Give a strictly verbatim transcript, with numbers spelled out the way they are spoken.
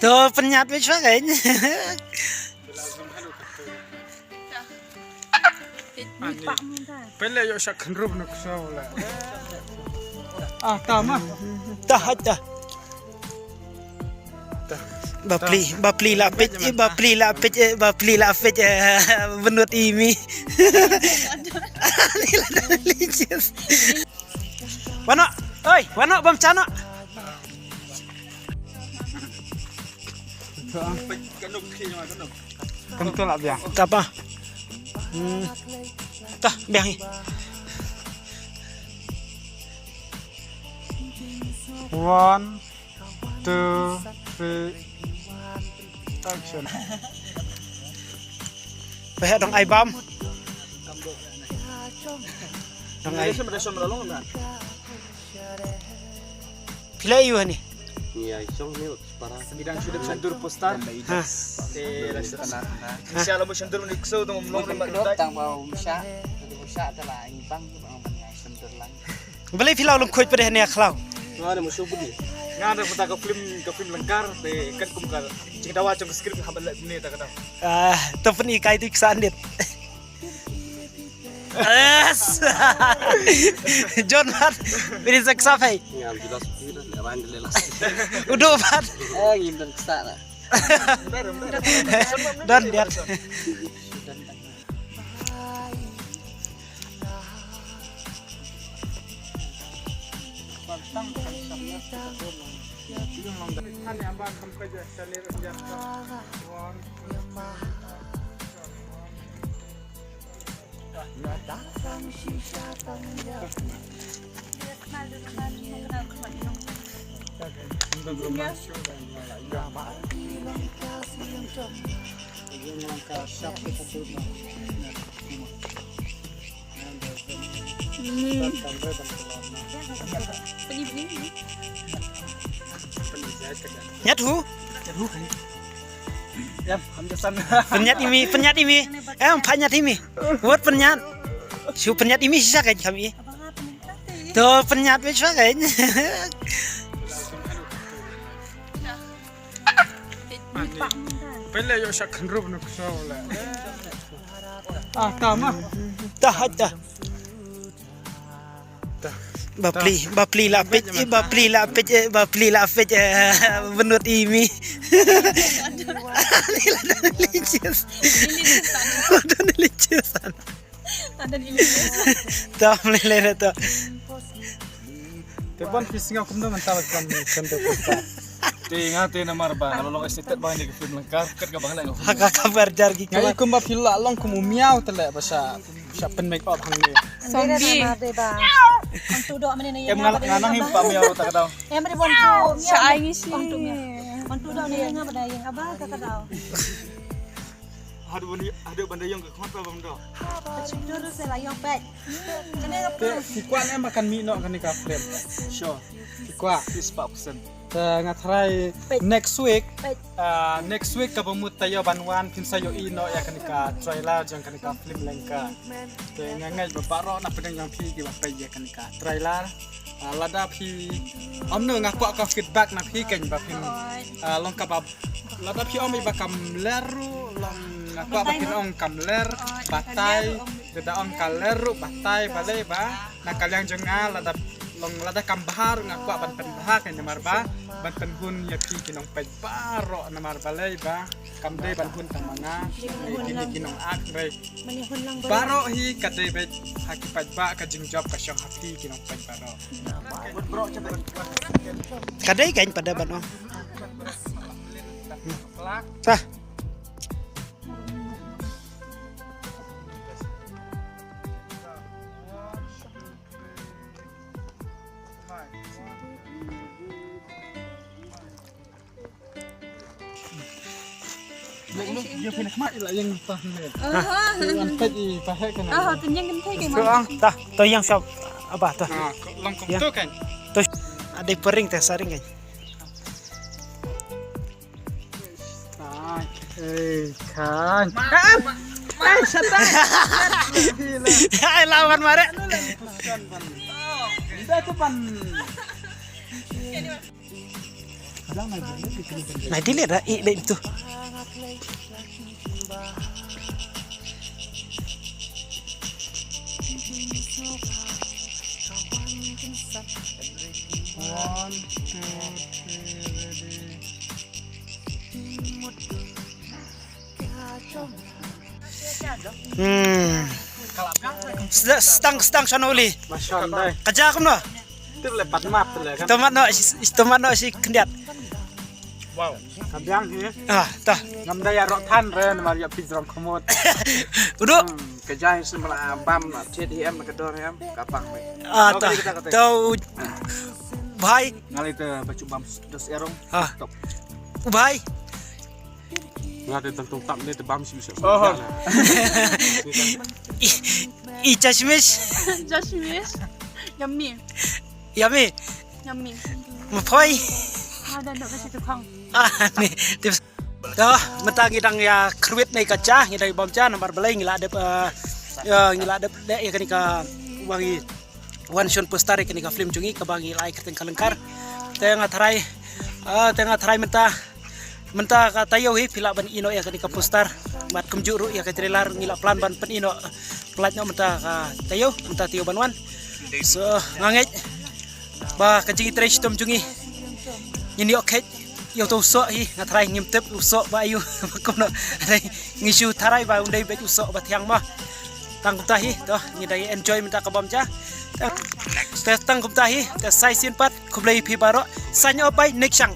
To pynïat wei shwa kan. Pele yo shak khandrup nuk saw la. Ah, ta ma. Tah, tah. Bapli, bapli la pit, eh, bapli la pit, eh, bapli la pit, eh, benut imi. Ni la dah religious. Wano, oi, wano bam chano. Kam tu lah biang. Tapa? Hmm. Tah, biang hi. One, two, three, action. Pehek dong ai bam. Dong ai. Pila yu hani? Ni ai song ni para. Bidang sudah shandur poster. Ha. Te rasa. Insya Allah shandur ni kso tu ngomong rim mat. Tang ba umsha. Umsha tala ibang tu bang ban shandur lang. Balei phi la long khoi pede ne khlau. Nga ne musuh budi. Nga ne pata ka film, ka film lengkar te kan kum ka jingdawa jong ka script ha ban leh ne ta ka daw. Ah, to pun ikai tu iksan dit. Yes. John Pat, beri seksa phai. Ngam jelas phi dah le ran le las. Udah Pat. Eh, ngim dan ksa dah. Dan dia. Nyat hu. Pynïat imi, pynïat imi. Em, pynïat imi. Wat pynïat. Shu pynïat imi shisha kan kami. To pynïat wei shwa kan. Pele yo shak khandrup nuk saw la. Ah, ta ma. Tah, tah. Bapli, bapli la pit, eh, bapli la pit, eh, bapli la pit, eh, benut imi. Ni la dah religious. La dah religious. Tam lele to. Te ban phi sngew kumno mynta ban kan kan to. Te nga te namar ba nga long excited ba ngi ka film lengkar kat ka bang leng. Ha ka kabar jar ki. Nga kumba phi la long kum u miaw te le ba sha sha pyn make up hangne. Zombie. Antu do mane ne. Em nga nga nang him pa miaw ta ka daw. Em re bon tu. Sha ai ngi shi. Antu do ne nga ba dai aba ta ka daw. Hadu ban hadu ban dai yong ka khmat ba bam do. Shu dur se la yong pek. Kane ka film. Ki kwah ne ma kan mi no kane ka film. Sure. Ki kwah. Fis pa percent. Te nga try next week. Ah, next week kaba mut taïew ban wan phin sa ïohi noh ïa kane ka trailer jong kane ka film Lengka. Te nga ngeit ba baroh na pdeng jong phi kiba peit ïa kane ka trailer. Ah, lada phi ym no nga kwah ka feedback na phi kein ba phin, ah, long kaba lada phi ym ba kam ler ruh long nga kwah ba phin ong kam ler batai. Lada ong ka ler ruh batai balei ba na ka liang jong nga lada long lada kam bha ruh nga kwah ban pynbha kein namar ba ban pynhun ïa phi ki nongpeit baroh namar balei ba kam dei ban hun tang ma nga. Kine ki nong ak rei baroh hi ka dei beit ha ki paidbah ka jingjop ka shong ha phi ki nongpeit baroh. Ka dei kein pat ban ong. Tah. Ïa phi na khmat ila ïeng tah ne. Aha. Wan peit i pa hek kana. Aha, pynïeng kan thei ke ma. Tah, to ïeng shop. Aba tah. Ah, long kum to kan. To. Ade pering teh saring kan. Ai, kan. Ai, satan. Ai, lawan mare. Dah tu pan. Nai delete ra i bem tu. One, two, three, ready. Hmm. Sdang sdang shano li. Mashon dai. Kaja kumno. Tip le pat map le kan. Tomat no, tomat no shi khyndiat. Wow. Ka biang hi. Ah, ta. Ngam da ïa rok than re namar ïa phi jrong khmut. Udu. Hmm, ka jai sim la bam na thied hi em ka dor em ka pang. Ah, ta. To bhai. Ngali te bachu bam dos erong. Ah. Top. Bhai. Nga te tang tong tam ne te bam shi shi. Oh. I, i chashmish. Chashmish. Yummy. Yummy. Yummy. Mphoi. Ada dok kasi tukang. Ah, ni. Tip. Dah, mynta ngi dang ïa kyrwit nei ka cha, ngi dang bam cha namar balei ngi la dep, eh, eh, ngi la dep de ïa kani ka wangi. Wan shon poster ïa kani ka film jong ngi kaba ngi la ai kyrteng Ka Lyngkar. Te nga tharai, ah, te nga tharai mynta, mynta ka taïew hi phi lah ban ïeh noh ïa kani ka poster. Bad kumjuh ruh ïa ka trailer ngi la plan ban pynïeh noh, pynlait noh mynta ka taïew, mynta taïew ban wan. So nga ngeit ba ka jingïatrei shitom jong ngi ngin ïoh kheit ïa uto u soh hi, nga tharai ngim tip u soh ba aiu. Kumno, ngi shu tharai ba un dei beit u soh ba thiang mo. Tang kumta hi, to ngi dang enjoy mynta ka bam cha. Te tang kumta hi, te sa shisien pat, khublei phi baroh. Sign off, bye, next shang.